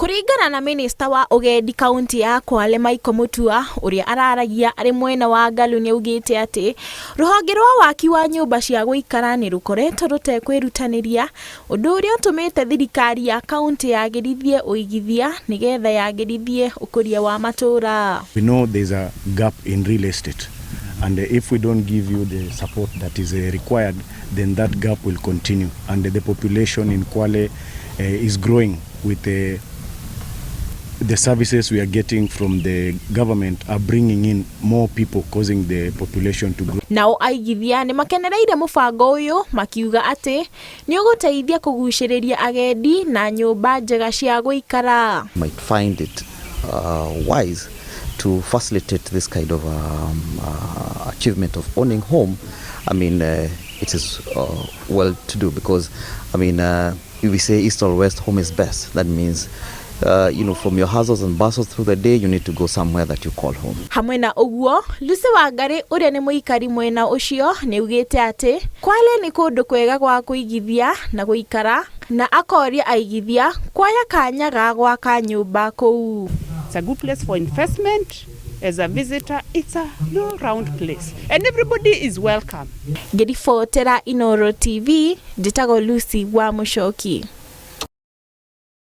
Kũringana na minista wa ũgendi kaunti ya Kwale Michael Mutua ũrĩa araragia arĩ mwena wa Ngalu nĩaugĩte atĩ rũhonge rwa waki wa nyũmba cia gũikara nĩ rũkoretwo rũtekwĩrutanĩria ũndũ ũrĩa ũtũmĩte thirikari ya kaunti yagĩrithie ũigithia nĩgetha yagĩrithie ũkũria wa matũũra. We know there's a gap in real estate, and if we don't give you the support that is required, then that gap will continue, and the population in Kwale is growing with the services we are getting from the government are bringing in more people, causing the population to grow. Nao aigithia nĩ makenereire mũbango ũyũ makiuga atĩ nĩ ũgũteithia kũgucĩrĩria agendi na nyũmba njega cia gũikara. Might find it wise to facilitate this kind of achievement of owning home. I mean, it is well to do because, I mean, if we say east or west, home is best. That means, from your hustles and bustles through the day, you need to go somewhere that you call home. Hamwe na ũguo, Lucy Wangari ũrĩa nĩ mũikari mwena ũcio nĩ augĩte atĩ Kwale nĩ kũndũ kwega gwa kũigithia na gũikara na akoria aigithia kuoya kanya ga gwaka nyũmba kũu. It's a good place for investment. As a visitor, it's a all-round place. And everybody is welcome. Ngĩribotera Inooro TV, njĩtagwo Lucy wa Mũcoki.